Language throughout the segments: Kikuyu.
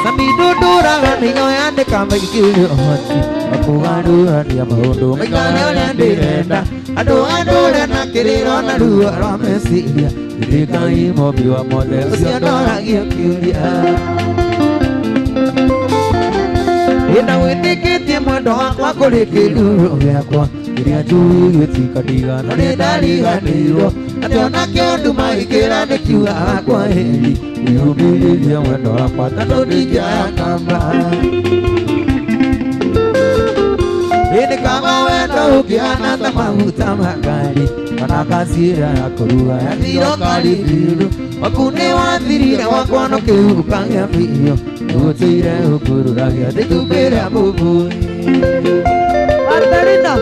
Samidunduraga nĩyo yandĩka maingĩ ũhoti wa kũgarũrania maũndũ maikare ũrĩa ndĩrenda andũ andũre na kĩrĩro na ruo rwa meciria ndĩ Ngai mũmbi wa mothe ũcio ndoragia kĩũria ĩna wĩtĩkĩtie mwendo wakwa kũrĩ kĩruru gĩakwa kĩrĩa njũĩ gĩtikadiga no nĩ ndariganĩirwo atĩ ona kĩo nduma ĩkĩra nĩ kiugaga kwa heri wĩyũmĩrĩrie mwendo wakwa tondũ ndingĩoya kamba ĩndĩ kama wendo ũkĩhana ta maguta ma ngari kana kacira ya kũruga yathira ũkaribirũ waku nĩ wathirire wakwa no kĩu ũkagĩa biũ nĩgũtũire ũkũruragia ndĩtumbĩ rĩa mũbũi Barbarina.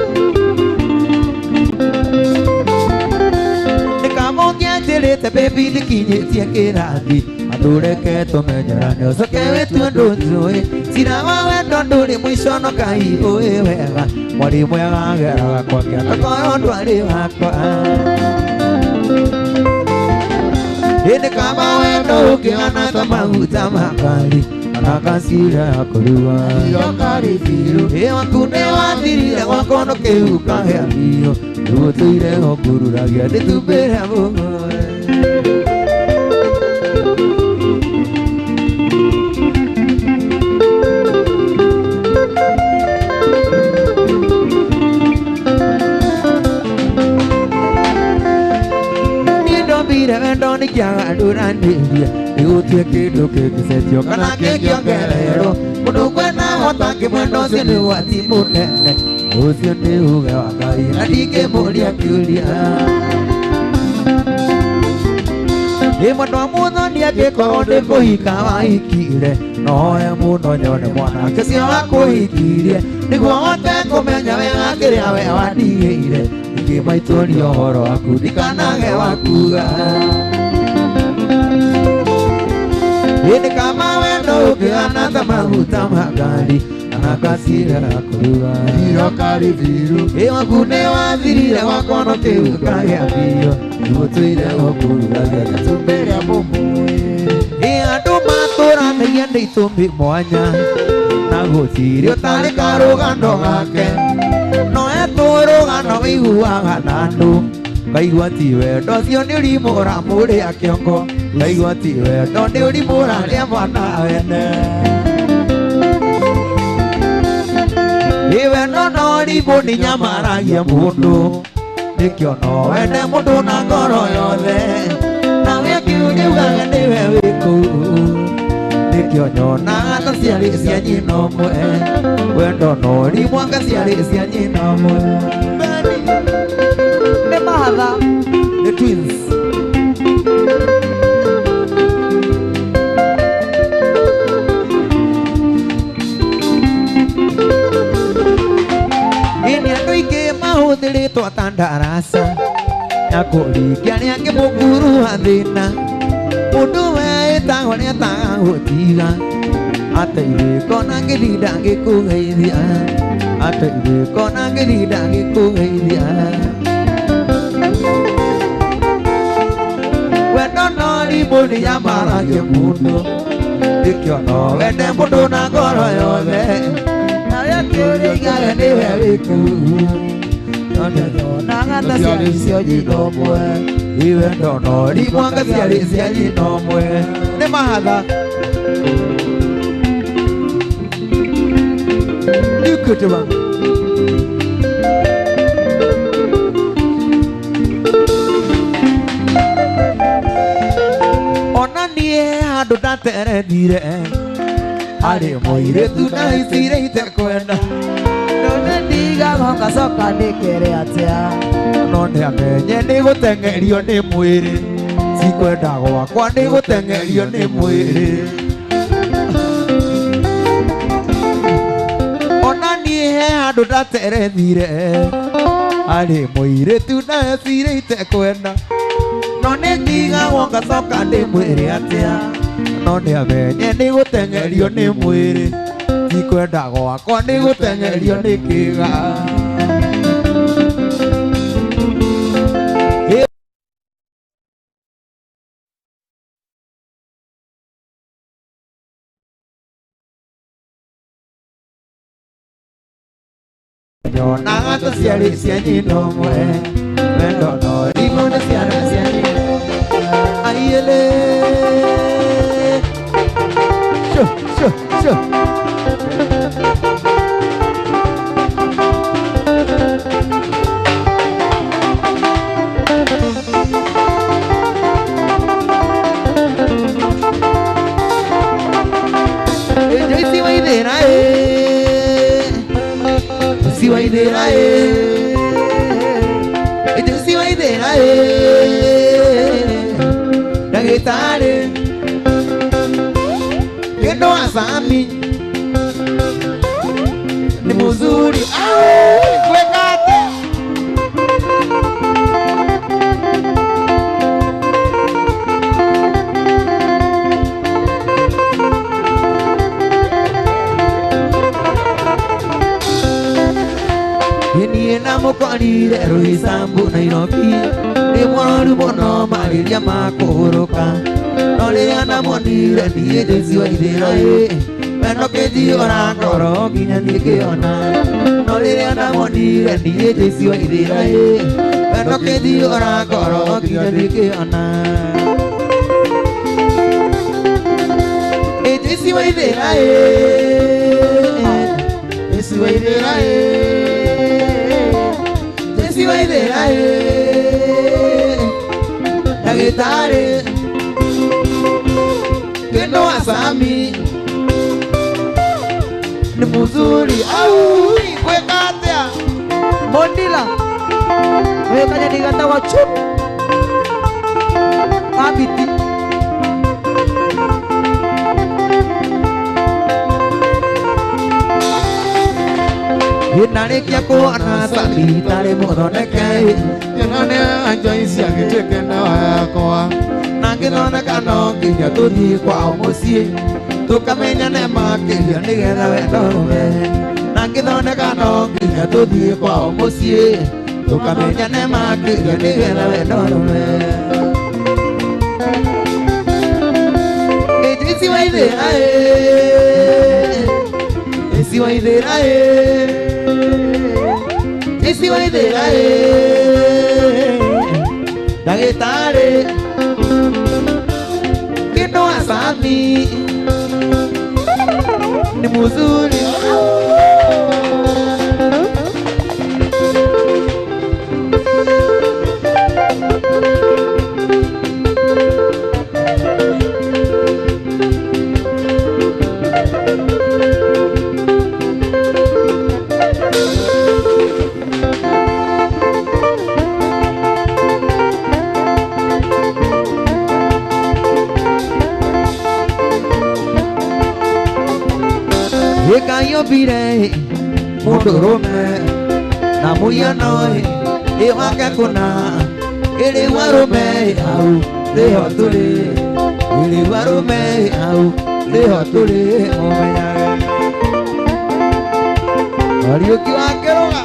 Nĩkamũngĩanjĩrĩte baby ndĩkinyĩtie kĩrathi andũreke tũmenyerane ũcoke wĩtue ũndũ njũĩ cira wa wendo ndũrĩ mũico no Ngai ũĩ wega mwarĩ mwega ageraga kwake atakorwo ndwarĩ wakwa ĩndĩ kama wendo ũkĩhana ta maguta ma ngari kana kacira ya kũruga ĩ waku nĩ wathirire gwakwa no kĩu ũkagĩa biũ nĩgũtũire ũngururagia ndĩtumbĩ rĩa mũmwe niĩ ndombire wendo nĩkĩagarũranĩria nĩgũtie kĩndũ kĩngĩcenjio kana kĩngĩongererwo mũndũ kwenda gũtangĩmwenda ũcio nĩ ũgwati mũnene ũcio nĩ uge wa Ngai na ndingĩmũria kĩũria ĩ mwendwa mũthoni angĩkorwo nĩ kũhika wahikire noe mũno nyone mwanake ũcio wakũhikirie nĩguo hote kũmenya wega kĩrĩa we wandigĩire ingĩmaitũria ũhoro waku ndikanage wakuga ĩndĩ kama wendo ũkĩhana ta maguta ma ngari kana kacira ya kũruga ĩ waku nĩ wathirire gwakwa no kĩu ũkagĩa biũ nĩgũtũire ũkũruragia gĩtumbĩ rĩa mũmũĩ ĩ andũ matũranagia nĩ itũmbi mwanya na gũtirĩ ũtarĩ karũgano gake no etũrũgano wĩiguaga na andũ ngaigua ti wendo ũcio nĩ ũrimũ ũramũrĩa kĩongo ngaigua ti wendo nĩ ũrimũ ũrarĩa mwana wene ĩ wendo no ũrimũ nĩ nyamaragia mũndũ nĩkĩo no wende mũndũ na ngoro yothe nawe akiugaga nĩwe wĩ kũu nĩkĩo nyonaga ta ciarĩ cia nyina ũmwe wendo no ũrimũ anga ciarĩ cia nyina ũmwe Nĩ mahatha. The twins. Ĩnĩ andũ aingĩ mahũthĩrĩtwo ta ndaraca ya kũringia arĩa angĩ mũkuru wa thĩna mũndũ weĩtagwo nĩetaga gũtiga ateithĩko na ngĩthinda ngĩkũgeithia ateithĩko na ngĩthinda ngĩkũgeithia wendo no rimũ nĩ nyamaragia mũndũ nĩkĩo no wende mũndũ na ngoro yothe nawe akĩũrĩigaga nĩwe wĩ kũu Nyonaga ta ciarĩ cia nyina ũmwe. ĩ wendo no rimũ anga ciarĩ cia nyina ũmwe nĩ mahatha Equity Bank. Ona niĩ handũ ndaterethire harĩ mũirĩtu ndaicire itekwenda No nĩ ndigagwo ngacoka ndĩkere atĩa. No nĩ amenye nĩ gũteng'erio nĩ mwĩrĩ cikwenda gwakwa nĩ gũteng'erio nĩ mwĩrĩ ona niĩ he handũ ndaterethire harĩ mũirĩtu ndecire itekwenda no nĩ ndigagwo ngacoka ndĩmwĩre atĩa no nĩ amenye nĩ gũteng'erio nĩ mwĩrĩ tikwenda gwakwa nĩ gũteng'erio nĩ kĩga. Nyonaga ta ciarĩ cia nyina ũmwe wendo no rimũ nĩ ciana cia nyina aiele sho sho sho Ndagĩtarĩ kĩndũ Asami ni muzuri gwĩka atĩa niĩ namũkorire Roysambu Nairobi nĩ mũroru mũno marĩria ma kũhurũka no rĩrĩa namuonire niĩ Joyce Waithĩra wendo kĩnjihũra ngoro nginya niĩ ngĩona no rĩrĩa namuonire niĩ Joyce Waithĩra wendo kĩnjihũra ngoro nginya niĩ ngĩona Joyce Waithĩra Joyce Waithĩra Joyce Waithĩra ndagĩtarĩ kĩndũ Asami ni muzuri au gwĩka atĩa Mondila ũyũ kanyoni gatagwo chup kabiti Ndarĩkia kuona Sami tarĩ mũthondeke Nyona Joyce agĩtuĩke ndawa yakwa na ngĩthondeka no nginya tũthiĩ kwao mũciĩ tũkamenyane makĩria nĩgetha wendo ũrũme na ngĩthondeka no nginya tũthiĩ kwao mũciĩ tũkamenyane makĩria nĩgetha wendo ũrũme Joyce Waithĩra Joyce Waithĩra Joyce Waithĩra ndagĩtarĩ kĩndũ Asami ni muzuri Ĩkayũmbire mũndũrũme na mũhiano ĩ wake kũna ĩrĩ warũme hau nĩho tũrĩ ĩrĩ warũme hau nĩho tũrĩ ũmenyage Kariũki wa Kĩrũga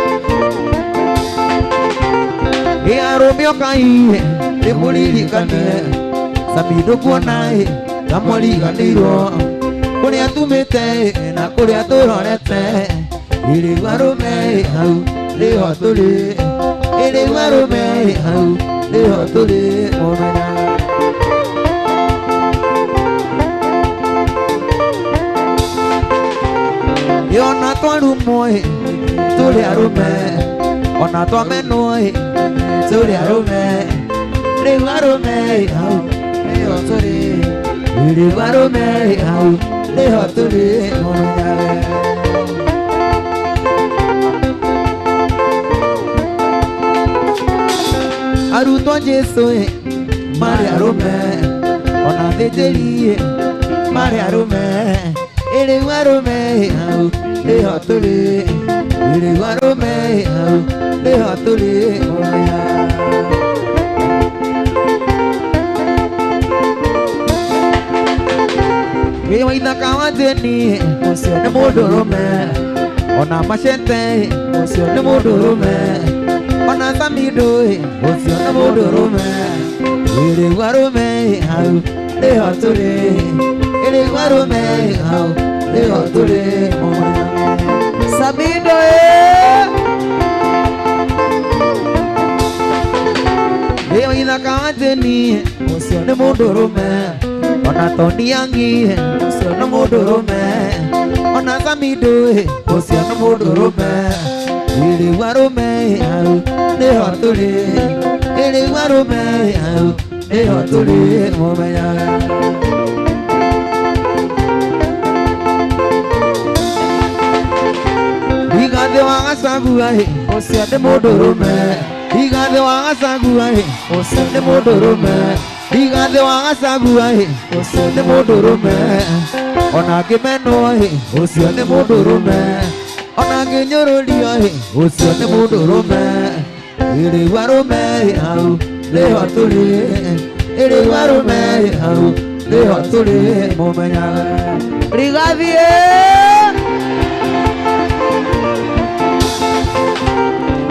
ĩ arũme ũkai ndĩmũririkanie Sami ndũkuona ta mwariganĩirwo kũrĩa tumĩte na kũrĩa tũrorete ĩrĩ warũme hau nĩho tũrĩ ĩrĩ warũme hau nĩho tũrĩ mũmenya ona twarumwo tũrĩ arũme ona twamenwo tũrĩ arũme rĩu arũme hau nĩho tũrĩ rĩu arũme hau nĩho tũrĩ mũmenyage arutwo Jesũ marĩ arũme ona athĩnjĩri marĩ arũme rĩu arũme hau nĩho tũrĩ rĩu arũme hau nĩho tũrĩ mũmenyage Waithaka wa Jeni nĩ mũndũrũme ona Macete ũcio nĩ mũndũrũme ona Samido ũcio nĩ mũndũrũme rĩu arũme hau nĩho tũrĩ rĩu arũme hau nĩho tũrĩ Samido. Museveni ũcio nĩ mũndũrũme ona Tony Yangi ũcio nĩ mũndũrũme ona Samido ũcio nĩ mũndũrũme rĩu arũme hau nĩho tũrĩ rĩu arũme hau nĩho tũrĩ mũmenyaga Rigathi wa Gachagua ũcio nĩ mũndũrũme Rigathi wa Gachagua ũcio nĩ mũndũrũme Rigathi wa Gachagua ũcio nĩ mũndũrũme ona ngĩmenwo ũcio nĩ mũndũrũme ona ngĩnyũrũrio ũcio nĩ mũndũrũme rĩu arũme hau nĩho tũrĩ rĩu arũme hau nĩho tũrĩ mũmenyaga Rigathi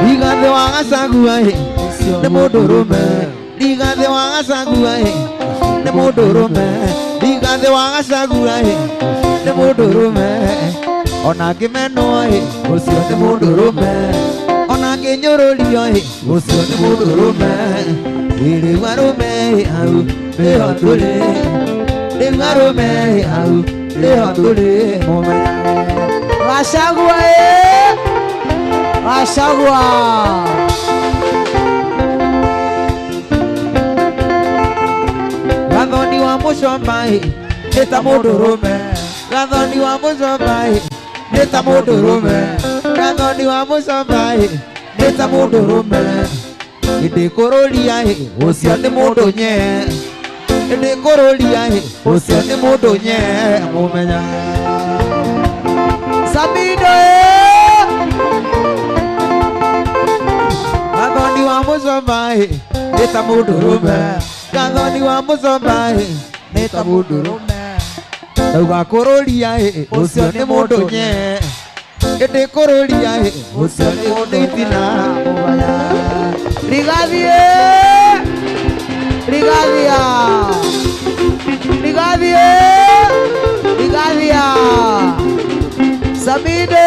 Rigathi wa Gachagua nĩ mũndũrũme Rigathi wa Gachagua nĩ mũndũrũme Rigathi wa Gachagua nĩ mũndũrũme ona ngĩmenwo ũcio nĩ mũndũrũme ona ngĩnyũrũrio ũcio nĩ mũndũrũme rĩu arũme hau nĩho tũrĩ rĩu arũme hau nĩho tũrĩ mũmenyaga Gachagua Gachagua Gathoni wa Mucomba nĩ ta mũndũrũme Gathoni wa Mucomba nĩ ta mũndũrũme Gathoni wa Mucomba nĩ ta mũndũrũme ĩndĩ kũrũria ũcio nĩ mũndũ nye ĩndĩ kũrũria ũcio nĩ mũndũ nye mũmenya Samido Gathoni wa Mucomba nĩ ta mũndũrũme Gathoni wa Mucomba nĩ ta mũndũrũme ndauga kũrũria ũcio nĩ mũndũ nye ĩndĩ kũrũria ũcio nĩ mũndũ itina mũmenya Rigathi Rigathi Rigathi Rigathi Samide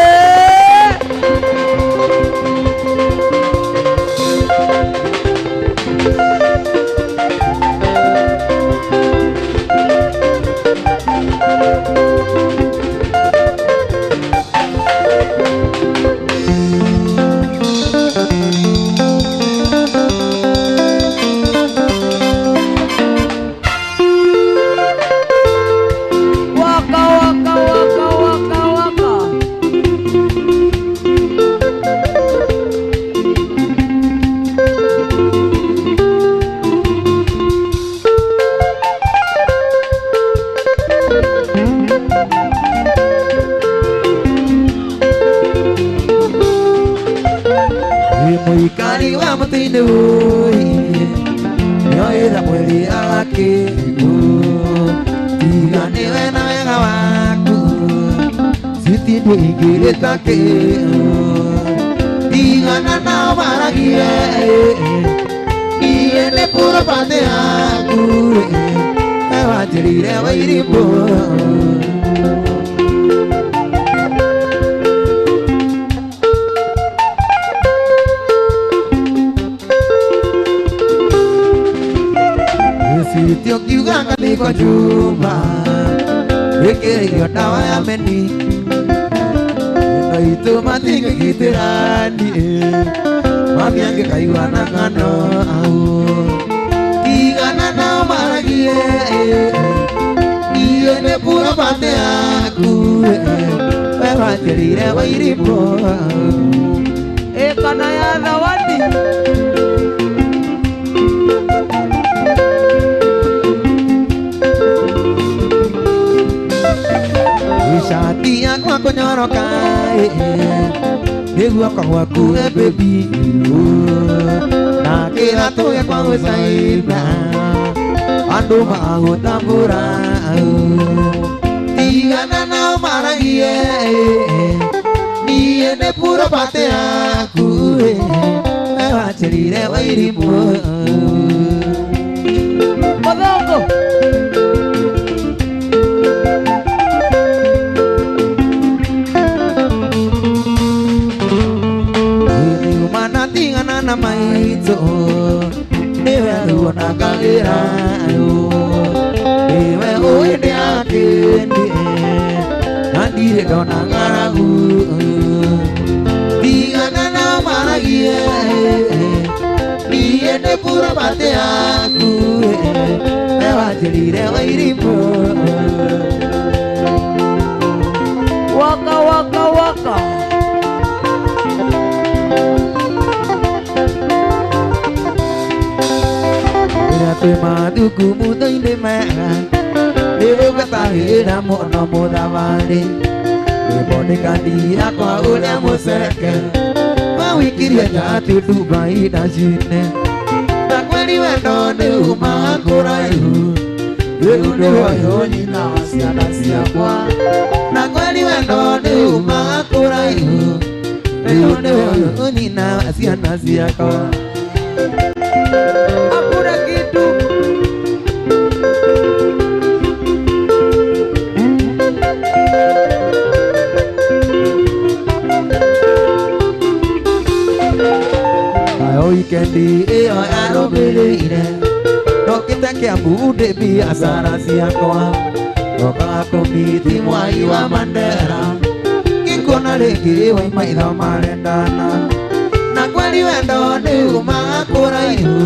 Waka waka waka waka waka Mũikari wa mũtĩ-inĩ ũĩ nĩoĩ mweri agakĩgu tiga nĩwe na wega waku citindu ingĩrĩta kĩu tigana nao maragie iye nĩ purobate yaku ewanjĩrĩire wairimũ Sitio kiuga niko chumba ĩkĩrĩirio ndawa ya meni ĩno itũ matingĩgitĩrani mamiangĩkaigua na ng'ano au tigana nao maragie iye nĩ purobate yaku we wanjĩrĩire wairimũ Ĩkana ya zawadi Ishati yakwa kũnyoroka nĩ guoko gwaku baby na kĩratũ gĩakwa gũcaina andũ magũtambũra tigana nao maragie niĩ nĩ purobate yaku we wanjĩrĩire wairimũ Mũthũngũ na maitũ nĩwe ruonaga Ndirĩ ndona ng'aragu. Tigana nao maragie, niĩ nĩ purobate yaku, we wanjĩrire wairimũ. Waka waka waka. Rĩrĩa twĩ mathuku mutho-inĩ mega, nĩũgatahĩra mũno mũthabarĩ. Rwĩmbo nĩ kandira kwa ũrĩa mũceke, mawikirie njati Dubai na Chine. Na kweli wendo nĩ umaga kũraihu, rĩu nĩwe ũyũ nyina wa ciana ciakwa. Na kweli wendo nĩ umaga kũraihu, rĩu nĩwe ũyũ nyina wa ciana ciakwa. Hakuna kitu. Nayo wikendi ĩyo yarũmĩrĩire, ndokĩte Kĩambu ndĩ biacara ciakwa. Ndokaga kũmiti mwai wa Mandera, ngĩkuona rĩngĩ wĩ maitho marendana. Na kweli wendo nĩ umaga kũraihu,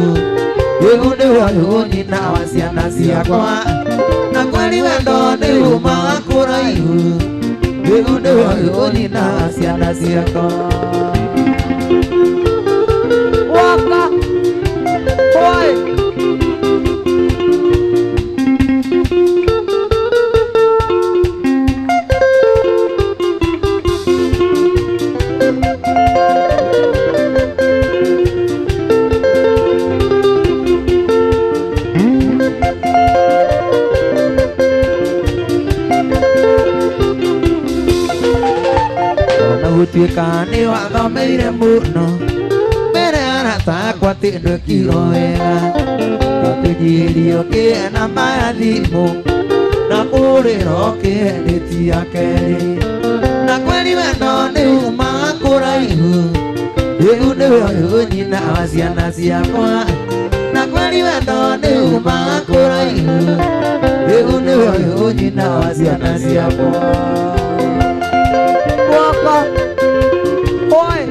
rĩu nĩwe ũyũ nyina wa ciana ciakwa. Na kweli wendo nĩ umaga kũraihu, rĩu nĩwe ũyũ nyina wa ciana ciakwa. Waka. Oi. Ona gũtuĩka nĩ wathomeire mũno, mbere arata akwa atĩ ndwĩkirwo wega. Twatũnyihirio kĩe namba ya thimũ, na kũhũrĩrwo kĩendĩtia kerĩ. Na kweli wendo nĩ umaga kũraihu, rĩu nĩwe ũyũ nyina wa ciana ciakwa. Na kweli wendo nĩ umaga kũraihu, rĩu nĩwe ũyũ nyina wa ciana ciakwa. Waka. Oi.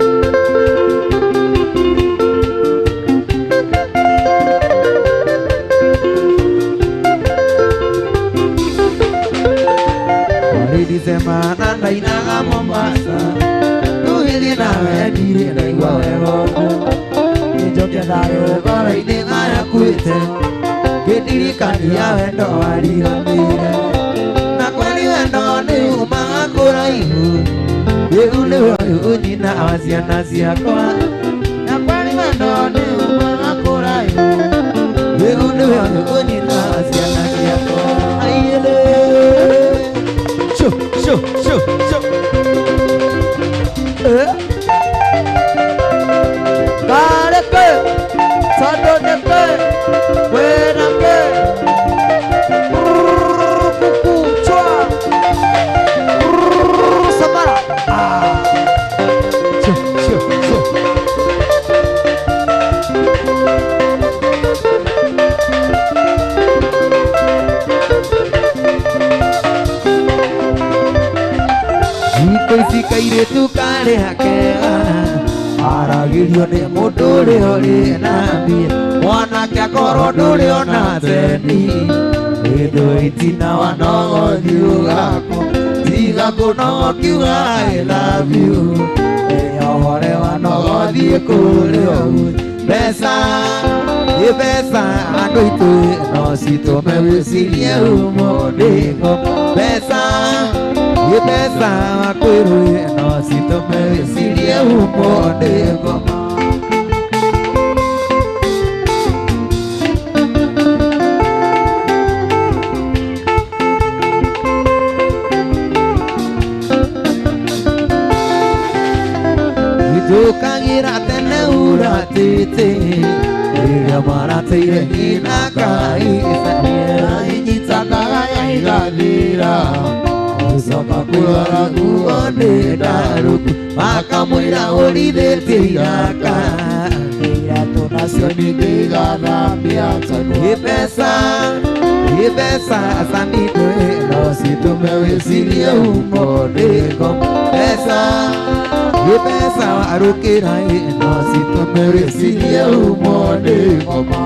Walinisema na ndainaga Mombasa, tũgĩthiĩ nawe ndirĩ ndaigua wega ũguo. Nĩnjoke thayũ ngoro-inĩ mayakuĩte, kĩndirikania wendo wariganĩire. Na kweli wendo nĩ umaga kũraihu, rĩu nĩwe ũyũ nyina wa ciana ciakwa. Na kweli wendo nĩ umaga kũraihu, rĩu nĩwe ũyũ nyina wa ciana ciakwa. Aiele. Shoo, shoo, shoo, shoo. Eh? Kareke. Sadoneke. Wenake. Kuku chwa. Samara. Ah. Shoo, shoo, shoo. Thikũ ici kairĩtu karĩ hakega, aragĩrio nĩ mũndũ ũrĩa ũrĩ na mbia. Mwanake akorwo ndũrĩ ona thendi, wĩthũ itina wa nogothi ũgakwo, tiga kũnogo kiuga I love you. Ĩyohore wa nogothi kũrĩ ũguo. Mbeca, ĩ mbeca andũ aitũ no citũme wĩcirie umo ndĩko. Mbeca, ĩ mbeca wakwĩrwo no citũme wĩcirie umo ndĩko. Njũkagĩra tene ũratĩte, rĩrĩa marateire nyina kaicania. Inyitanaga igathira, Gũcoka kũrora nguo nĩ ndarũku, makamwĩra ũrithĩtie iraka. Iratũ nacio nacio ningĩ igathambia tondũ Ĩ mbeca, ĩ mbeca Samidoe no citũme wĩcirie umo nĩ ngoma. Mbeca ĩ mbeca warũkĩra ĩ no citũme wĩcirie umo nĩ ngoma.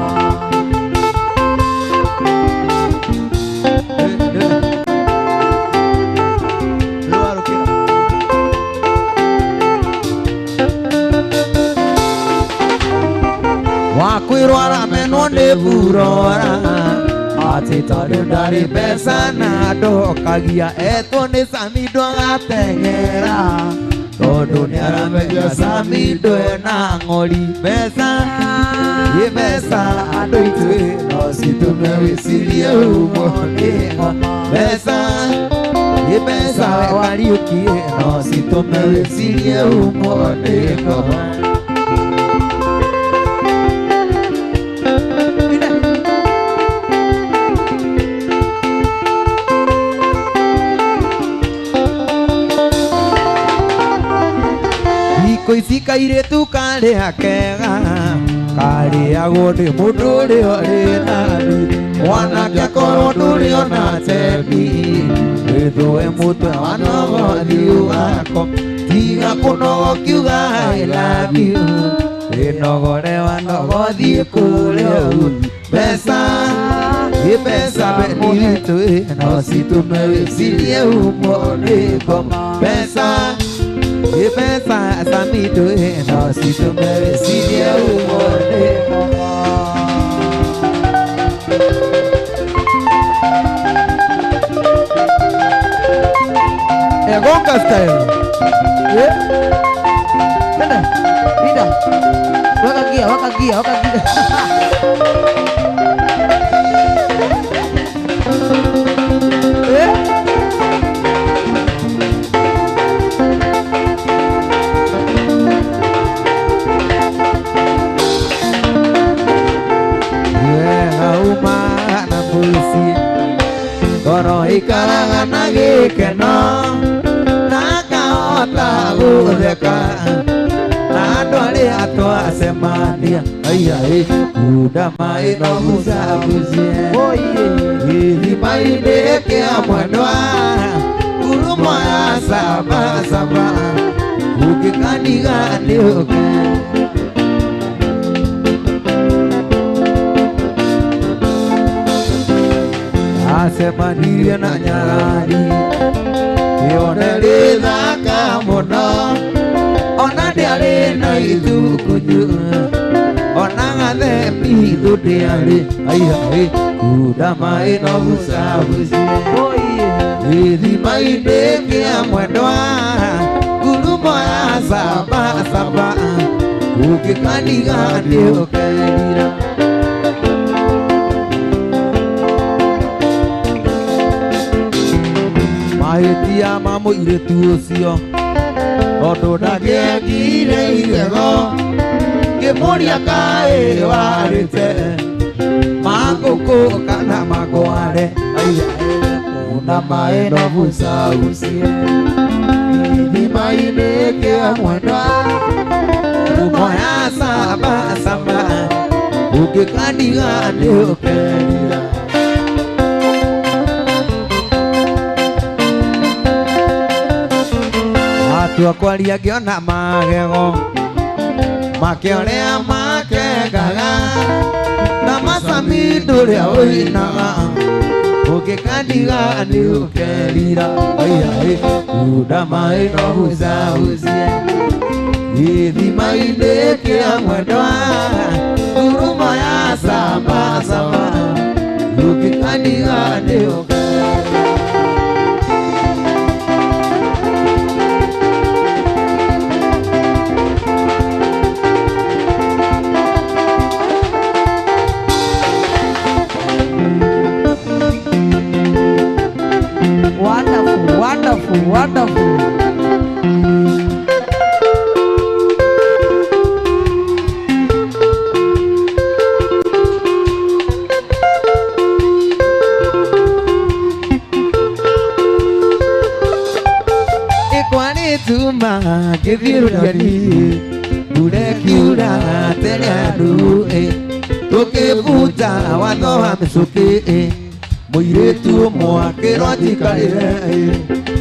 Wakwĩrwo aramenwo nĩ burora atĩ tondũ ndarĩ mbeca na ndokagia etwo nĩ Samido agateng'era tondũ nĩaramenya Samido ena ng'ori. Mbeca ĩ mbeca andũ aitũ no citũme wĩcirie umo nĩ ngoma. Mbeca ĩ mbeca Kariũki no citũme wĩcirie umo nĩ ngoma. Thikũ ici kairĩtu karĩa kega karĩagwo nĩ mũndũ ũrĩa ũrĩ na thiirĩ. Mwanake akorwo ndũrĩ ona tebi wĩthũe mũtwe wa nogothi wako tiga kũnoga ũkiuga I love you wĩnogore wa nogothi kũrĩa ũguo. Mbeca ĩ mbeca Benito no citũme wĩcirie umo nĩ ngoma. Mbeca ĩ mbeca Samido no citũme wĩcirie umo nĩ ngoma. Egonga style. Tena. Linda. Weka gia, weka gia, weka gia. Wega uma na mũciĩ ngoro ikaraga na gĩkeno na ngahota gũtheka na andũ arĩa twacemania aya ĩ kunda maĩ no gucagucie gĩthima-inĩ kĩa mwendwa ngurumo ya sabasaba ũngĩkaniga nĩ ũke. Acemanirie na nyarari ĩone rĩthaka mũno ona ndĩarĩ na ithukunyu ona gathemithũ ndĩarĩ aya ĩ kunda maĩ no gucagucie gĩthima-inĩ kĩa mwendwa ngurumo ya sabasaba ũngĩkaniga nĩ ũkerira. Mahĩtia ma mũirĩtu ũcio tondũ ndangĩekire igego ngĩmũria kaĩ warĩte mangũkũ kana mangware aya kuna maĩ no gucagucie gĩthima-inĩ kĩa mwendwa ngurumo ya sabasaba ũngĩkaniga nĩ ũkerira. Atua kwaria ngĩona magego makĩorea makengaga na Macamindo ũrĩa ũinaga ũngĩkaniga nĩ ũkerira aya ĩ kunda maĩ no gucagucie gĩthima-inĩ kĩa mwendwa ngurumo ya sabasaba ũngĩkaniga nĩ ũkerira. Wonderful, wonderful, wonderful. Ikwanituma ngĩthiĩ mbura ĩkiura tene andũ ĩ tũkĩbuta watho wa mĩcũkĩ ĩ Mũirĩtu ũmwe akĩrwo njikarĩre,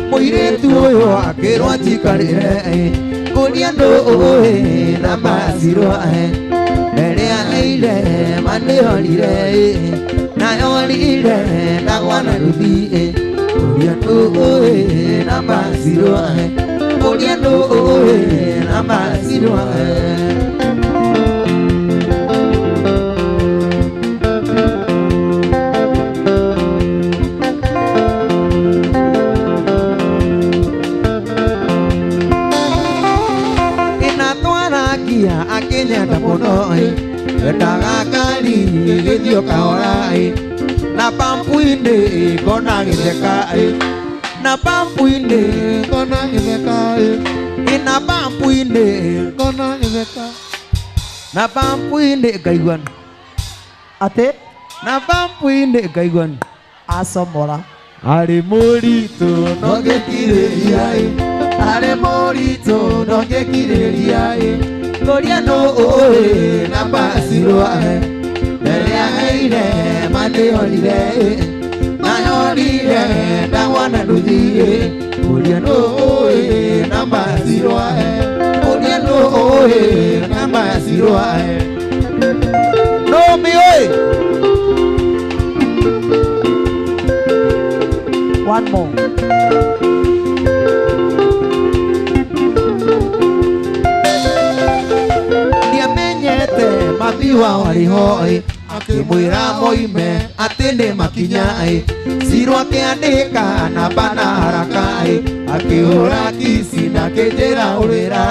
mũirĩtu ũyũ akĩrwo njikarĩre, kũria ndũ ũĩ na macirwo mbere aire manĩorire nayorire ndagwana nduthi kũria ndũ ũĩ na macirwo kũria ndũ ũĩ na macirwo. Akinyenda mũno endaga ngari gĩthiĩ o kahora na pampu-inĩ ngona gĩtheka na pampu-inĩ ngona gĩtheka na pampu-inĩ ngona gĩtheka na pampu-inĩ ngaigua atĩ na pampu-inĩ ngaigua acomora arĩ mũritũ no ngĩkirĩria arĩ mũritũ no ngĩkirĩria kũria nũ ũĩ na macirwo mbere aire manĩorire mayorire ndagwana nduthi kũria nũ ũĩ na macirwo kũria nũ ũĩ na macirwo no mĩũĩ. One more. Mami wao arĩ ho akĩmwĩra moime atĩ nĩ makinya Cirwo akĩandĩka namba na haraka akĩhũra kici na akĩnjĩra ũrĩra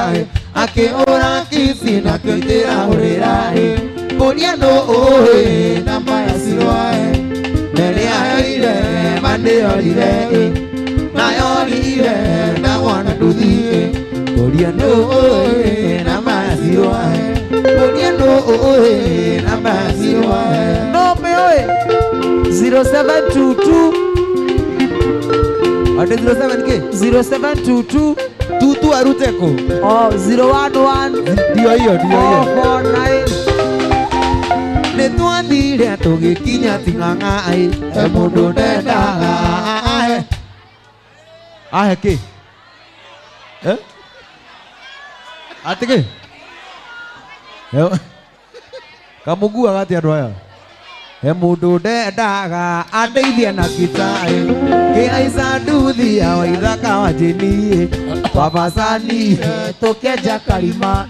akĩhũra kici na akĩnjĩra ũrĩra kũria nũ ũĩ namba ya Cirwo mbere aire manĩorire nayorire ndagwana nduthi kũria nũ ũĩ namba ya Cirwo kũria nũ ũĩ namba ya Cirwo. No mĩũĩ 0722 Ate 07 ke 0722 tutu arute ko oh 011 ndio hiyo ndio hiyo 449 nĩ twathire tũgĩkinya ting'ang'a he mũndũ ndendaga ahe ahe kĩ atĩ kĩ kamuguaga atĩ andũ aya he mũndũ ndendaga andeithie na kita kĩhaica nduthi ya waithaka wa jeni twabacanire tũkĩenja karima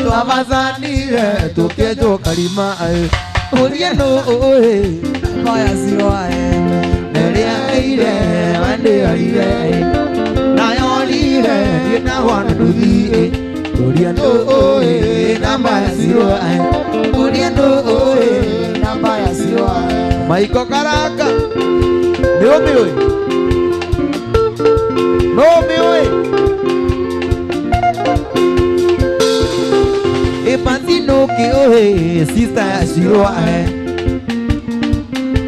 twabacanire tũkĩenjwo karima kũria nũ ũĩ namba ya Cirwo mbere aire manĩorire nayorire niĩ ndagwana nduthi kũria nũ ũĩ namba ya Cirwo kũria nũ ũĩ namba ya Cirwo. Maiko Karaka nĩ ũmĩũĩ no ũmĩũĩ ĩpanti nũkĩũĩ sister ya Cirwo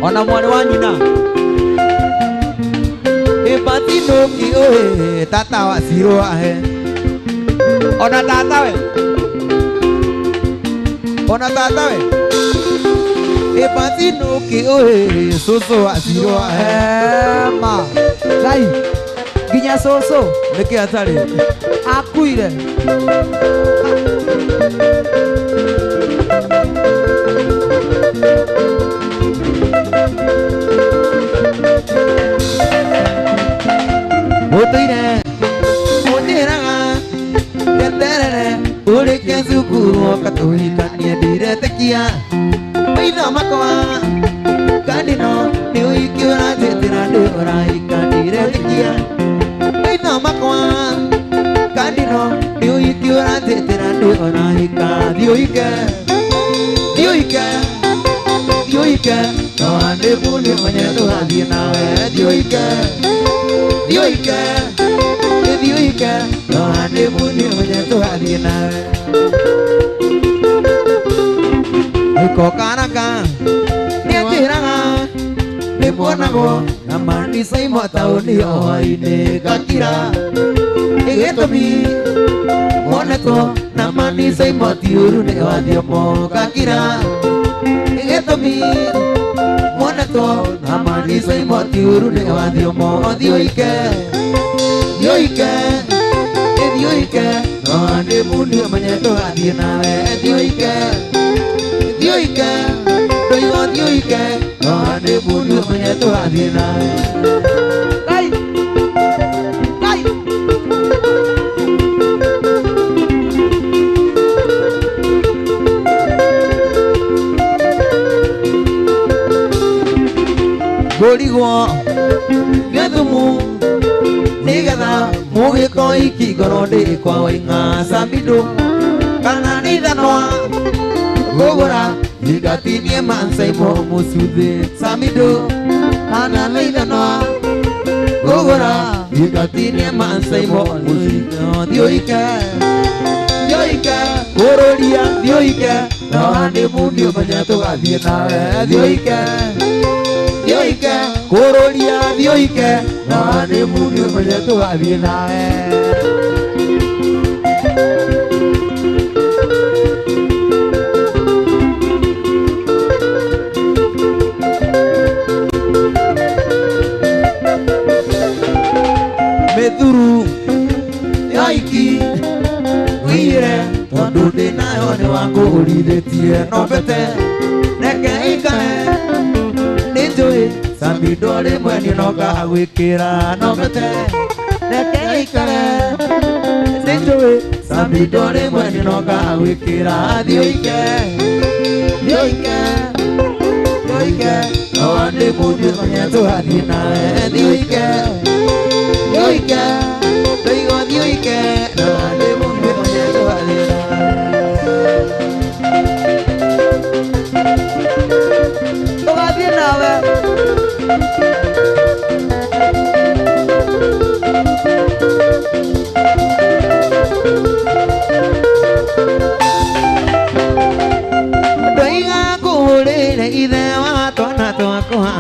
ona mwarĩ wa nyina ĩpanti nũkĩũĩ tata wa Cirwo ona tatawe ona tatawe ĩpanti nũkĩũĩ cũcũ wa Cirwo ma Ngai nginya cũcũ nĩkĩ atarĩ akuire. Ũtũire ũnjĩraga njeterere ũrĩkie cukuru ũka tũhikanie ndiretĩkia maitho makwa kandino nĩ ũhiki ũranjĩtĩra ndĩ ũrahika ndiretĩkia maitho makwa kandino nĩ ũhiki ũranjĩtĩra ndĩ ũrahika thiĩ ũhike thiĩ ũhike thiĩ ũhike no andĩbu nĩ menye tũrathiĩ nawe thiĩ ũhike thiĩ ũhike thiĩ ũhike no andĩbu nĩ menye tũrathiĩ nawe. Maiko Karaka nĩanjĩraga nĩmuonagwo na manisa imwe taũni hwaĩ-inĩ ngakira gĩtũmi monetwo na manisa imwe ti ũru nĩ wa thiomo ngakira gĩtũmi monetwo Na maniso imotiuru nĩ wathiomo Thiũike Thiũike Thiũike No nĩ mundu ũmenye tũgathiĩ nawe Thiũike Thiũike Ndoigo thiũike No nĩ mundu ũmenye tũgathiĩ nawe Kai Kai Ngũrigwo nĩ thumu nĩgetha mũgĩko iki ngorwo ndĩ kwa waing'a Samido kana nĩ ithanwa ngũgũra ingatinie mansaimo mũcuthĩ Samido kana nĩ ithanwa ngũgũra ingatinie mansaimo mũcuthĩ Thiũike Thiũike kũrũria thiũike no nĩ mundu ũmenye tũgathiĩ nawe Thiũike Thiũike kũrũria thiũike no nĩ mundu ũmenye tũgathiĩ nawe Mĩthuru yaiki wĩire tondũ ndĩ nayo nĩ wakũgũrithĩtie no mbete reke ikare nĩ njũĩ Samido rĩmwe nĩũnoga gwĩkĩra no mbete reke ikare nĩ njũĩ Samido rĩmwe nĩũnoga gwĩkĩra Thiũike Thiũike Thiũike no nĩ mũndũ ũmenye tũgathiĩ nawe Thiũike Thiũike Ndoigo thiũike no nĩ mũndũ ũmenye tũgathiĩ nawe Tũgathiĩ nawe Ndoiga ngũhũrĩre ithe wa twana twakwa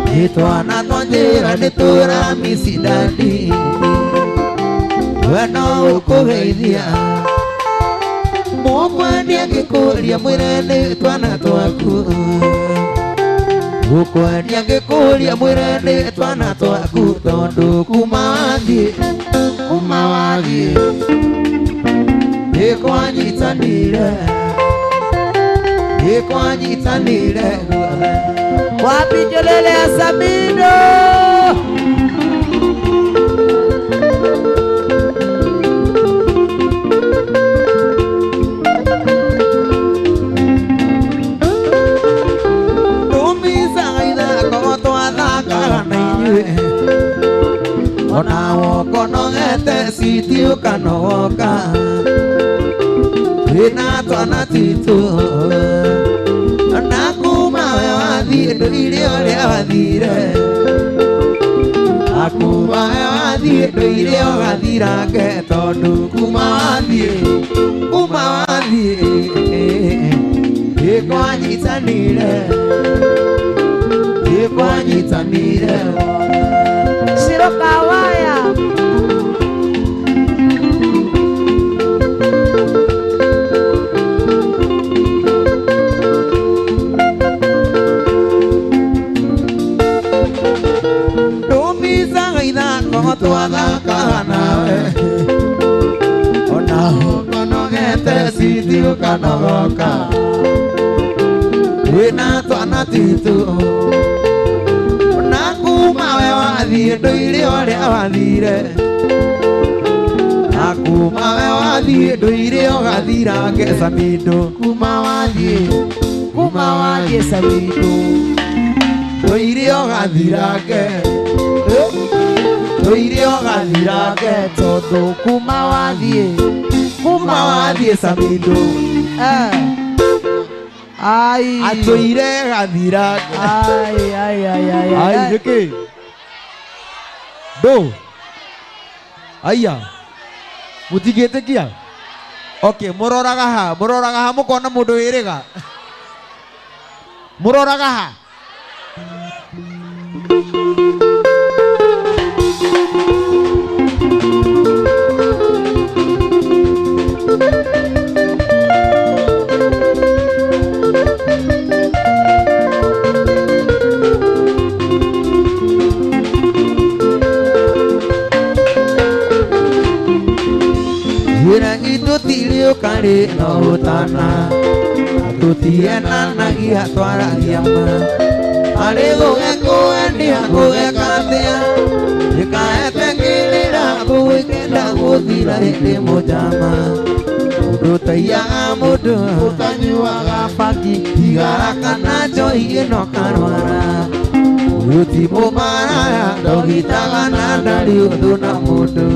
Nĩ twana twanjĩra nĩ tũramicindani We no ũkũgeithia Mũkwendia angĩkũria mwĩre nĩ twana twaku Mũkwendia angĩkũria mwĩre nĩ twana twaku Tondũ kuma wathiĩ kuma wathiĩ Nĩ kwanyitanire Nĩ kwanyitanire guothe Wapi kelele ya Samido? Tumicaga ithako twathakaga na inyuĩ Ona wokonogete citi ũkanogoka Twĩna twana twitũ Na kuma we wathiĩ ndũire ũrĩa wathire Na kuma we wathiĩ ndũire ũgathirange Tondũ kuma wathiĩ kuma wathiĩ Nĩkwanyitanire Nĩkwanyitanire Shiro Kawaya Ndumicaga ithako twathakaga nawe Ona ũkonogete citi ũkanogoka Twĩna twana twitũ Na kuma we wathiĩ ndũire ũrĩa wathire Na kuma we wathiĩ ndũire ũgathirange Samido Kuma wathiĩ kuma wathiĩ Samido Ndũire ũgathirange Ndũire ũgathirange Tondũ kuma wathiĩ kuma wathiĩ Samido Ai Atũire gathirange Ai ai ai ai Ai nĩkĩ Ndũ Aya Mũtingĩtĩkia Okay mũroraga ha mũroraga ha mũkona mũndũ wĩrĩga Mũroraga ha Ũkarĩ no ũtana tũtienanagia twaragia ma arĩ gũgĩkũendia gũgeka atĩa ĩkaete kĩrĩra gũgĩkenda gũthira hĩndĩ mũjama mũndũ taiyaga mũndũ Ũtanyuaga bangi thigara kana njohi ĩno karwara ũyũ ti mũmaraya ndogitaga na ndarĩ ũthũ na mũndũ.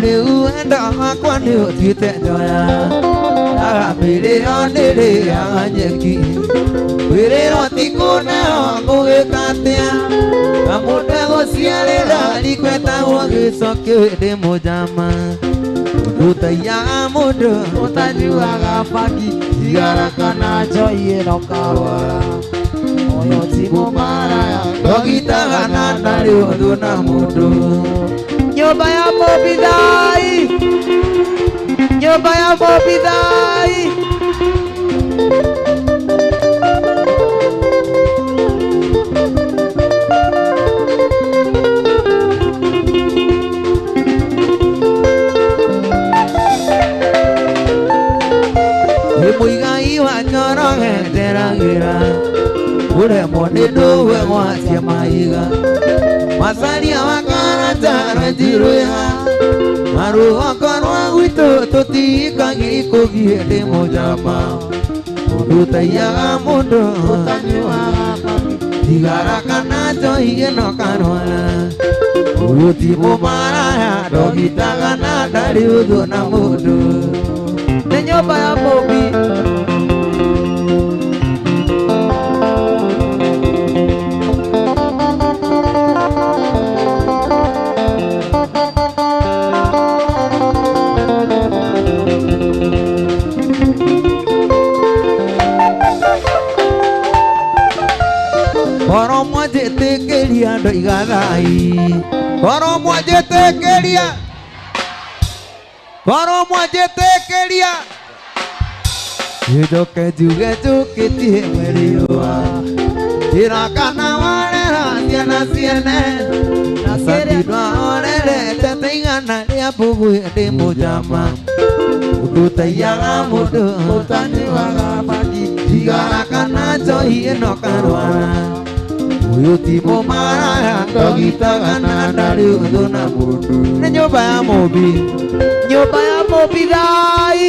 Rĩu wendo wakwa nĩ ũtuĩte njoya agamĩrĩro nĩrĩaga nyeki wĩrĩro ti kũneo ngũgĩka atĩa kamũndũ egũciarĩra rikwetagwo gĩcokĩ ndĩ mũjama mũndũ taiyaga mũndũ Ũtanyuaga bangi thigara kana njohi ĩno karwara ũyũ ti mũmaraya ndogitaga na ndarĩ ũthũ na mũndũ. Nyũmba ya Mũmbithai, nyũmba ya Mũmbithai. Nĩ mũigai wa Njoroge nderagĩra ũremwo nĩ ndũwe gwacia mahiga macaria wa karata rwenjirwĩha marũhongo rwa gwitũ tũtihikagia ikũgiĩ ndĩ mũjama mũndũ taiyaga mũndũ Ũtanyuaga bangi thigara kana njohi ĩno karwara ũyũ ti mũmaraya ndogitaga na ndarĩ ũthũ na mũndũ. Nĩ nyũmba ya Mũmbi. Koro mwanjĩtĩkĩria ndoiga thai Koro mwanjĩtĩkĩria Koro mwanjĩtĩkĩria Njoke njuge njũkĩtie mwĩrĩrũa Njĩra kana warera ciana ciene Na kĩrĩa Sandinwa orerete ta igana rĩa mbũgũ ndĩ mũjama Mũndũ taiyaga mũndũ Ũtanyuaga bangi thigara kana njohi ĩno karwara ũyũ ti mũmaraya ndogitaga na ndarĩ ũthũ na mũndũ. Nĩ nyũmba ya Mũmbi. Nyũmba ya Mũmbithai,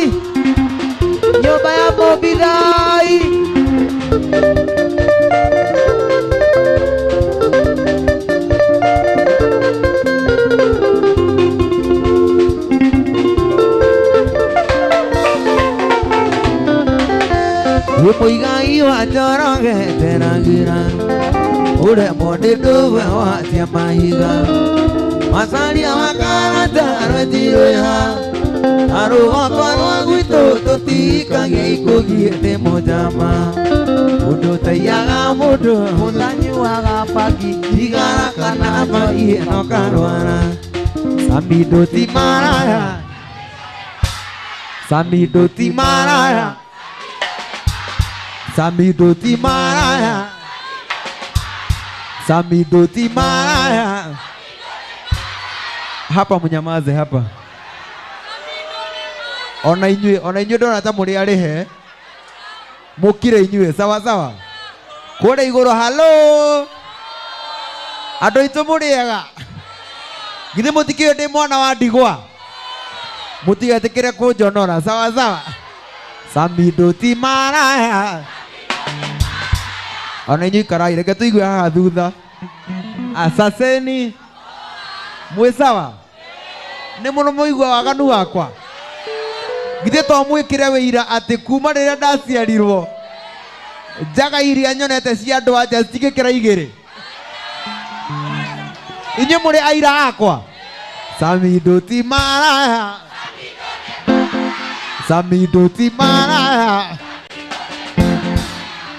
nyũmba ya Mũmbithai. Nĩ mũigai wa Njoroge nderagĩra ũremwo nĩ ndũwe watia mahiga macaria wa karata rwenjirwĩha arũhongo rwa gwitũ tũtihikagia ikũgiĩ ndĩ mũjama mũndũ taiyaga mũndũ Ũtanyuaga bangi thigara kana njohi ĩno karwara Samido ti maraya Samido ti maraya Samido ti maraya Samido ti maraya. Hapa mnyamaze hapa. Ona inyuĩ ndona ta mũrĩ arĩhe mũkire inyuĩ sawa sawa kũrĩa igũrũ halo andũ aitũ mũrĩega githĩ mũtikĩũĩ ndĩ mwana wa ndigwa mũtigetĩkĩre kũnjonora sawa sawa Samido ti maraya ona inyuĩ ikarai reke tũigue haha thutha asaseni mwĩ sawa nĩ mũno mũigua waganu wakwa githĩ to mwĩkĩre wĩira atĩ kuma rĩrĩa ndaciarirwo njaga iria nyonete cia andũ anja citingĩkĩra igĩrĩ inyuĩ mũrĩ aira akwa Samido ti maraya Samido ti maraya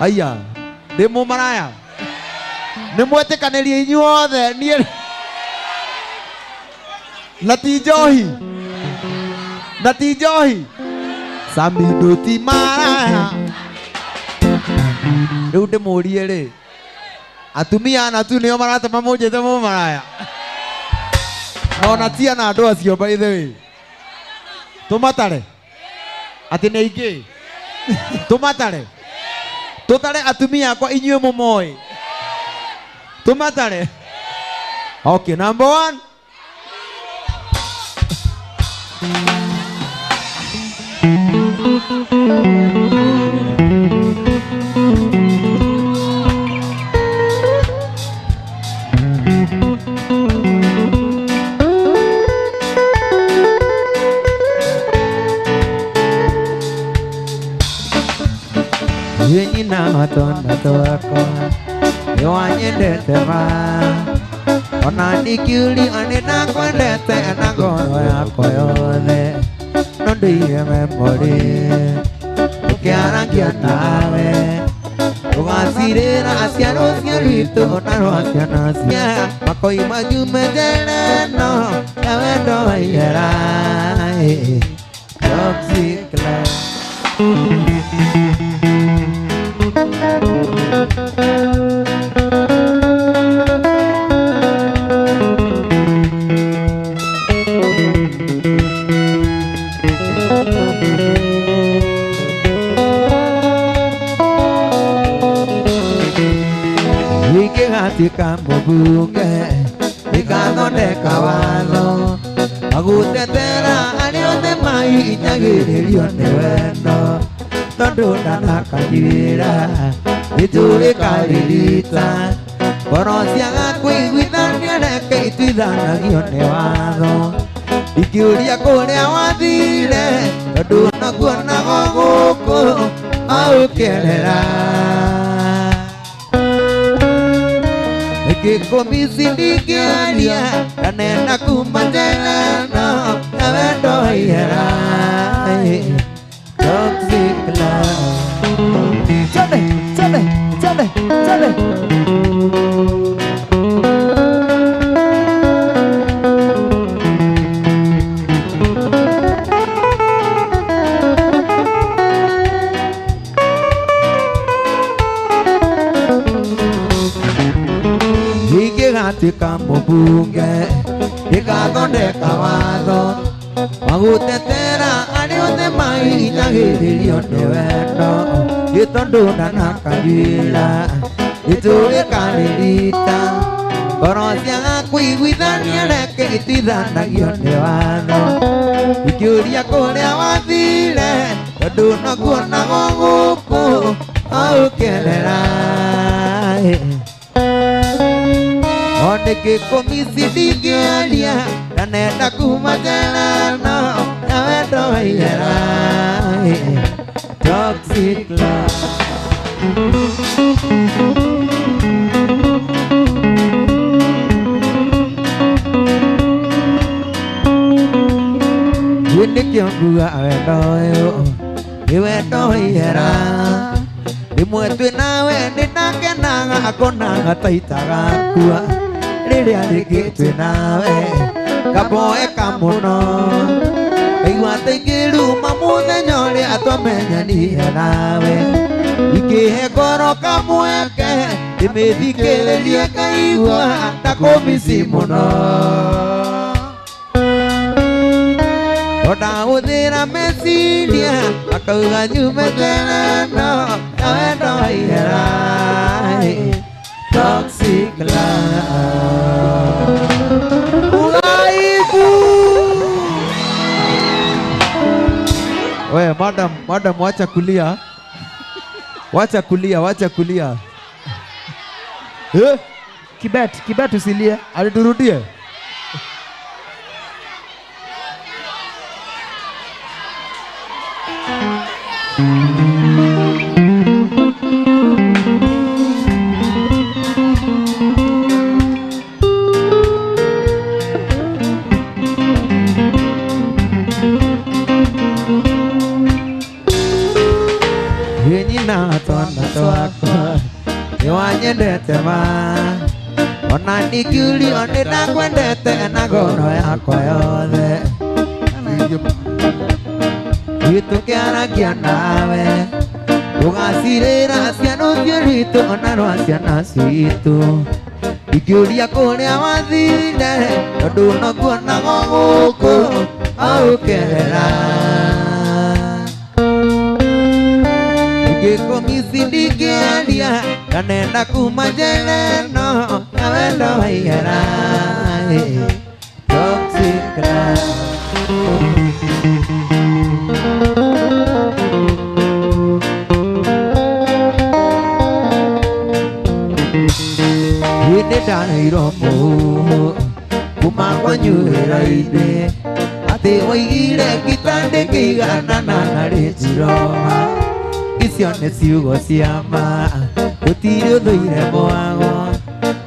aya ndĩ mũmaraya nĩ mwetĩkanĩrie inyuothe niĩ Na ti njohi, na ti njohi. Samido ti maraya. Rĩu ndĩmũrie rĩ, atumia ana tu nĩo maratũma mũnjĩte mũmaraya? Ona ti ana andũ acio, by the way. Tũmatare atĩ nĩ aingĩ. Tũmatare, tũtare atumia akwa inyuĩ mũmoĩ. Tũmatare. Okay, number one. Nyina wa twana twakwa, nĩwanyendete ma, ona ndikiuria nĩndakwendete na ngoro yakwa yothe, no ndĩire memory tũkĩarangia nawe, tũgacirĩra aciaro cia rwitũ na rwa ciana cia makoima njume njera ĩno ya wendo wa ihera. Toxic love. Ingĩgatuĩka mũmbunge, ĩgathondeka watho agũtetera arĩa othe mahinyagĩrĩrio nĩ wendo, tondũ ndanakanyuĩra itũrĩkaririta ngoro ciaga kũiguithania, reke ituithanagio nĩ watho. Ingĩũria kũrĩa wathire, tondũ nakuonago gũkũ aũkerera. Ngĩkũmici ndingĩaria ndanenda kuma njera ĩno ya wendo wa ihera. Toxic love. Twende, twende, twende, twende. Ingĩgatuĩka mũmbunge, ĩgathondeka watho wa gũtetera arĩa othe mahinyagĩrĩrio nĩ wendo, nĩ tondũ ndanakanyuĩra itũrĩkarĩrita ngoro ciaga kũiguithania, reke ituithanagio nĩ watho. Ingĩũria kũrĩa wathire, tondũ nakuonago gũkũ aũkerera. Onĩkĩkũmici ndingĩaria ndanenda kuma njera ĩno ya wendo wa ihera. Toxic love. Nĩkĩo nguga wendo ũyũ nĩ wendo wa ihera. Rĩmwe twĩ nawe nĩndakenaga, akonaga ta itagakua. Rĩrĩa rĩngĩ twĩ nawe kaboeka mũno, ngaigua ta ingĩruma mũthenya ũrĩa twamenyanire nawe. Ingĩhe ngoro kamweke ndĩmĩthikĩrĩrie, ngaigua ndakũmici mũno. Ndahũthĩra meciria akauga nyume njera ĩno ya wendo wa ihera. Toxic love. Uraibu. We madam, madam, wacha kulia, wacha kulia, wacha kulia. Eh? Kibet, Kibet, usilie. Aliturudie. Nyina twana twakwa, nĩwanyendete ma, Ona ningĩũrio nĩ ndakwendete na ngoro yakwa yothe. Tũkĩaragia nawe tũgacirĩra ciana ũthiũ rwitũ ona rwa ciana citũ. Ingĩũria kũrĩa wathire tondũ nokuonaga gũkũ aũkerera. Ingĩkũmici ndingĩaria ndanenda kuma njera ĩno na wendo wa ihera. Toxic love. Nĩ ndaheirwo mũhuhu kuma kwanyu wĩra-inĩ atĩ waigire ngita ndĩkĩiganana na rĩnjiroma. Icio nĩ ciugo cia ma gũtirĩ ũthũire mwago.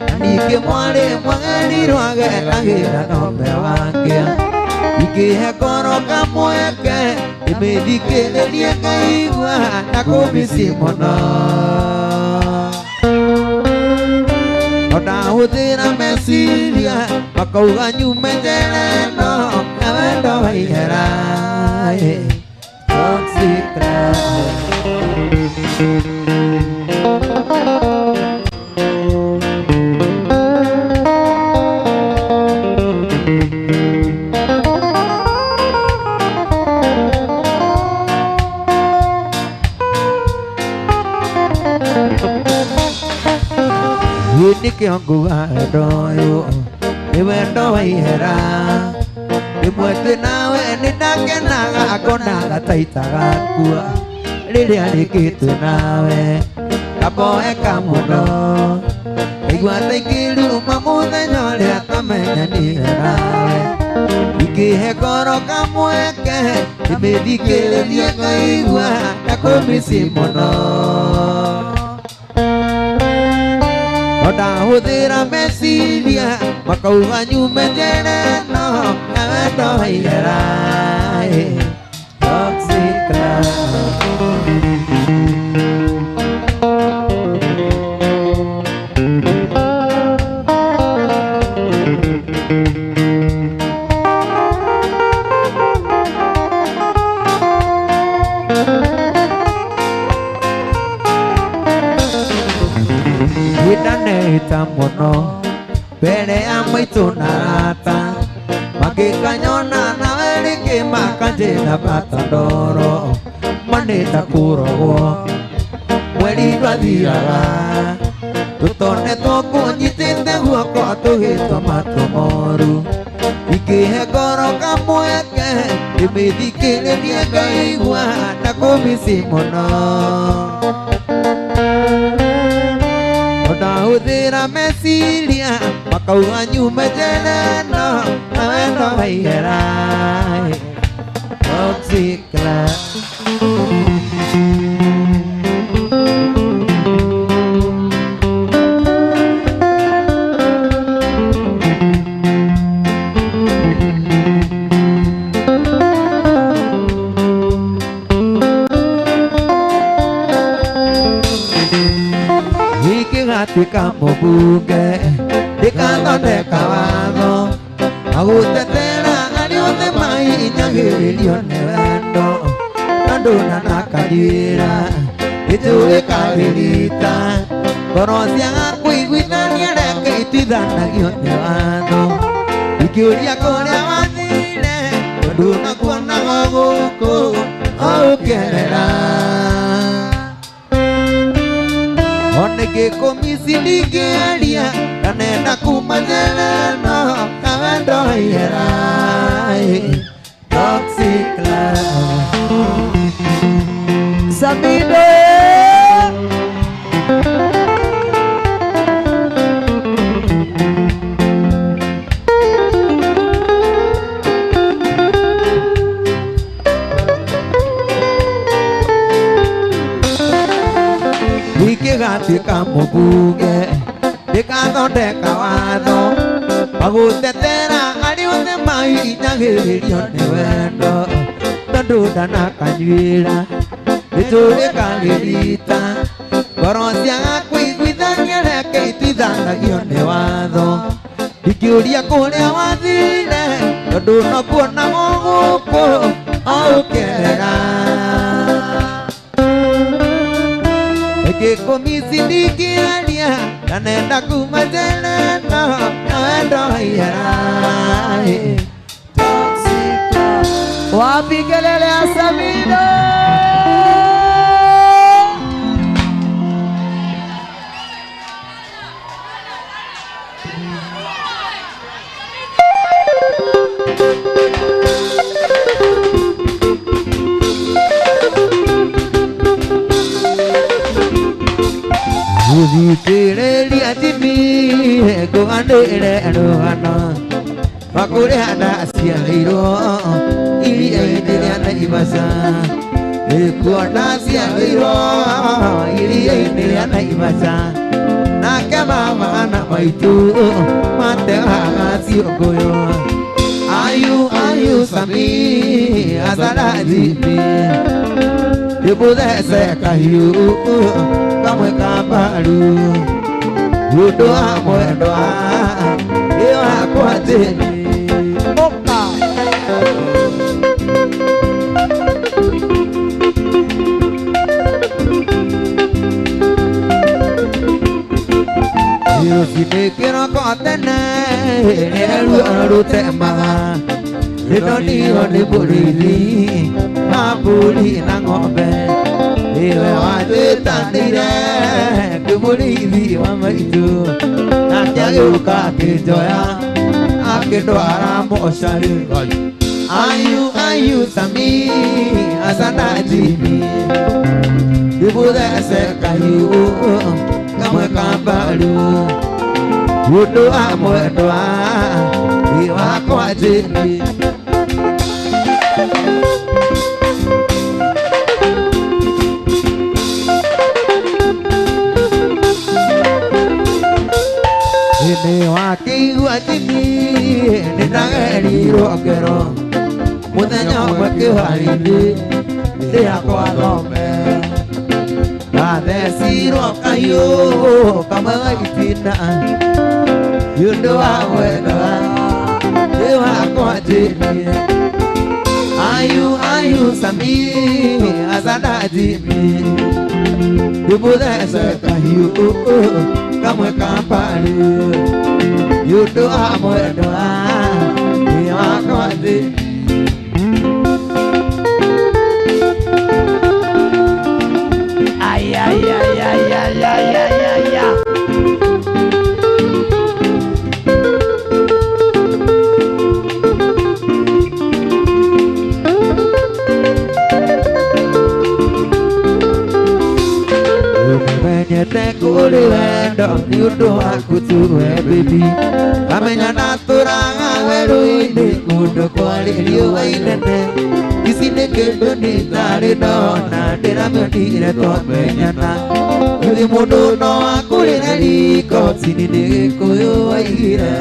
Na ningĩ mwarĩ mwagerirwo ageragĩra ng'ombe wake. Ingĩhe ngoro kamweke ndĩmĩthikĩrĩrie ngaigua na kũmici mũno. Ndahũthĩra meciria makauga nyume njera ĩno na wendo wa ihera. Toxic love. Nĩkĩo nguga wendo ũyũ nĩ wendo wa ihera. Rĩmwe twĩ nawe nĩ ndakenaga ngonaga ta itagakua. Rĩrĩa rĩngĩ twĩ nawe ngaboeka mũno. Ngaigua ta ingĩruma mũthenya ũrĩa twamenyanire nawe. Ingĩhe ngoro kamweke ndĩmĩthikĩrĩrie ngaigua ndakũmici mũno. Ndahũthĩra meciria makauga nyume njera ĩno na wendo wa ihera. Toxic love. Ndanehĩta mũno mbere ya maitũ na arata mangĩkanyona nawe rĩngĩ makanjĩra bata ndoro manĩta kũrogwo mweri ndwathiraga tũtonetwo kũnyitĩte guoko tũgĩtwo matũ moru. Ingĩhe ngoro kamweke ndĩmĩthikĩrĩrie ngaigua ndakũmici mũno. Ndahũthĩra meciria makauga nyume njera ĩno na wendo wa ihera. Toxic love. Ingĩgatuĩka mũmbunge ndĩkathondeka watho na gũtetera arĩa othe mahinyagĩrĩrio nĩ wendo. Tondũ ndanakanyuĩra gĩtũĩ karĩrita ngoro ciaga kũiguithania reke ituithanagio nĩ watho. Ingĩũria kũrĩa wathire tondũ nakuonaga gũkũ ũkerera. Ona ingĩkũmici ndingĩaria ndanenda kuma njera ĩno na wendo wa ihera. Toxic love. Samido. Ingĩgatuĩka mũmbunge ndĩkathondeka watho wa gũtetera arĩa othe mahinyagĩrĩrio nĩ wendo. Tondũ ndanakanyuĩra gĩtũĩ karĩrita ngoro ciaga kũiguithania reke ituithanagie Ndũherithanagia nĩ watho ndingĩũria kũrĩa wathire tondũ no kuona gũkũ aũkerera Ngĩkũmici ndingĩaria na nenda kuma tene no wendo waihera. Wapi kelele ya Samido? Gũthikĩrĩria Jimmy ngũganĩre rũgano rwa kũrĩa ndaciarĩirwo iria-inĩ rĩa Naivasha. Nĩkuo ndaciarĩirwo iria-inĩ rĩa Naivasha. Nake mama na maitũ mategaga ciũngũyũ. Ayu ayu Sami azara Jimmy ndĩmũthece kahiũ kamwe ka mbaru ũndũ wa mwendwa ĩ wakwa Jimmy. Oka. Rũcinĩ kĩroko tene rĩrĩa ruo rũtemaga rĩndonirwo nĩ mũrĩithi wa mbũri na ng'ombe nĩwe wanjĩtanĩire kwĩ mũrĩithi wa maitũ nake agĩũka akĩnjoya akĩndwara mocarĩ. Ayu ayu Sami azana Jimmy ndĩmũthece kahiũ kamwe ka mbaru ũndũ wa mwendwa ĩ wakwa Jimmy. Nĩ wakĩigua Jimmy nĩndagerirwo ngero mũthenya ũmwe kĩharo-inĩ rĩrĩa kwa thome ndathecirwo kahiũ kamwe ga itina nĩ ũndũ wa mwendwa ĩ wakwa Jimmy. Ayu ayu Sami azana Jimmy ndĩmũthece kahiũ kamwe ka mbaru nĩ ũndũ wa mwendwa ĩ wakwa Jimmy. Ay, ay, ay, ay, ay, ay, ay, ay, ay. Ũmenyete kũrĩ wendo nĩ ũndũ waku tu we baby kamenya ndatũraga werũ-inĩ kũndũ kwarĩ riũa inene ici nĩ kĩndũ nĩ ndarĩ ndona ndĩramĩonire twamenyana githĩ mũndũ no akũrĩre riko tini nĩ Gĩkũyũ waigire.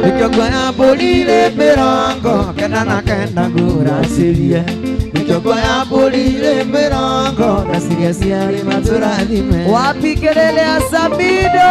Nĩkĩo nguoya mbũri rĩ 99 ngũracĩrie nĩkĩo nguoya mbũri rĩ 40 ndaciria ciarĩ matũrathime. Wapi kelele ya Samido?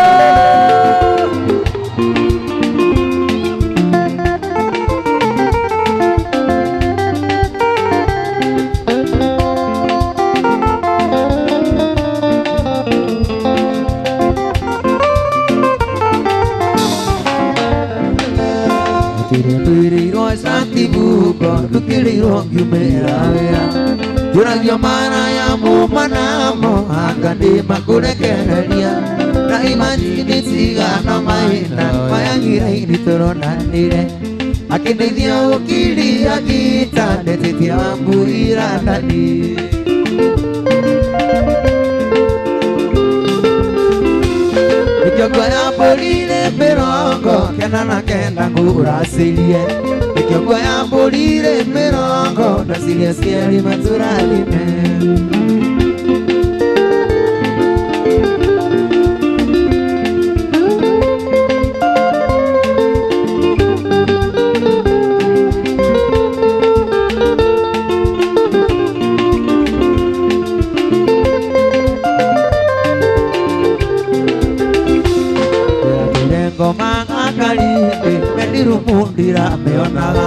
Twĩrĩirwo cati buko ndũkĩrĩirwo ngiumĩra wĩra njũragio mara ya muma namo anga ndĩmakũrekereria na imajini tigana mahĩna maya ngiraini tũronanire akĩndeithia gũkiria gita ndetĩtia wambuira ndani. Nĩkĩo nguoya mbũri rĩ 99 ngũracĩrie nĩkĩo nguoya mbũri rĩ 40 ndaciria ciarĩ matũrathime. Ndiramĩonaga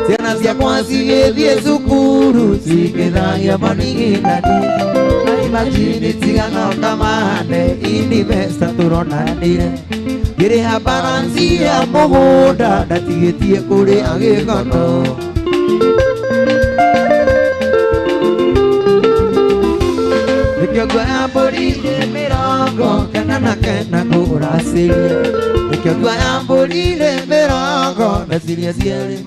ciana ciakwa cigĩthiĩ cukuru cigĩthagia maniginani na imagine tigano kamande investor tũronanire ngĩrĩha balance ya mũgũnda ndatigĩtie kũrĩa gĩkono. Nĩkĩo nguoya mbũri 99 ngũracĩria. Nĩkĩo nguoya mbũri 40 na ciria cierĩ.